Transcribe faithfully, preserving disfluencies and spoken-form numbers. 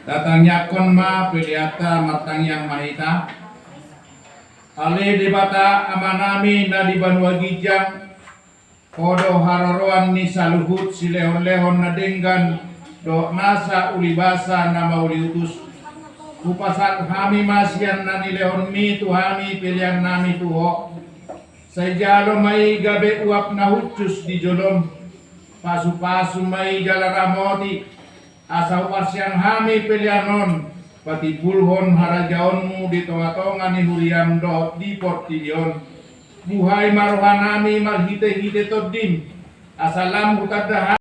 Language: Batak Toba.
Tatangiangkon ma peleanta, martangiang ma hita. Ale Debata Amanami na di banua ginjang, Ho do haroroan ni saluhut silehonlehon na denggan dohot nasa ulibasa na mauliutus. Hupasahat hami ma sian na nilehonmi tu hami peleannami tu Ho. Sai jalo ma i gabe uap na hushus di jolom. Pasupasu ma i jala ramoti, asa huparsiang hami pelean on patimbulhon harajaonmu di tongatonga ni huriam dohot di portibi on. Buhai ma rohanami marhitehite Tondim, asa lam hutanda